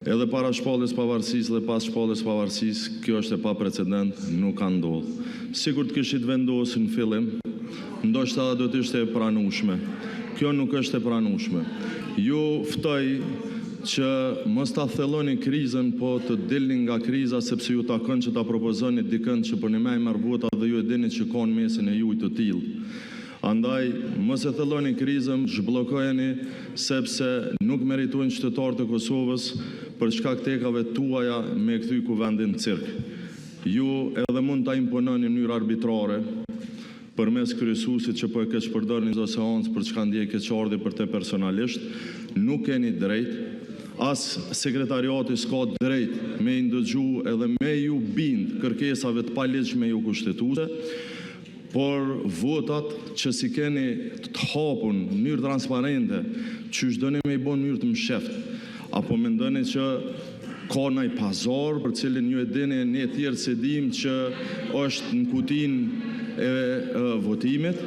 Edhe para shpalljes së pavarësisë dhe pas shpalljes së pavarësisë, kjo është e paprecedent, nuk ka ndodhur. Sikur të kishit vendosur në fillim, ndoshta edhe do të ishte e pranueshme. Kjo nuk është e pranueshme. Ju ftoj që mos ta thelloni krizën, po të dilni nga kriza, sepse ju takon që ta propozoni dikë që përnjëmend i merr votat dhe ju e dini që ka në mesin e juaj të tillë. Andaj, mos e thelloni krizën, zhbllokojeni, sepse nuk meritojnë qytetarët e Kosovës për shkak të tekave tuaja ta kthejmë Kuvendin në cirk. Ju edhe mund ta impononi në mënyrë arbitrare përmes kryesuesit që po e keqpërdorni çdo seancë, për çka ndiej keqardhje për të personalisht. Nuk keni të drejtë, as Sekretariati s'ka të drejtë t'i dëgjojë dhe t'iu bindë kërkesave të paligjshme jokushtetuese, por votat që s'i keni të hapur në mënyrë transparente, qysh doni me i bë në mënyrë të fshehtë? A po mendoni që ka ndonjë pazar, për të cilin ju e dini e ne të tjerët s'e dimë që është në kutinë e votimit?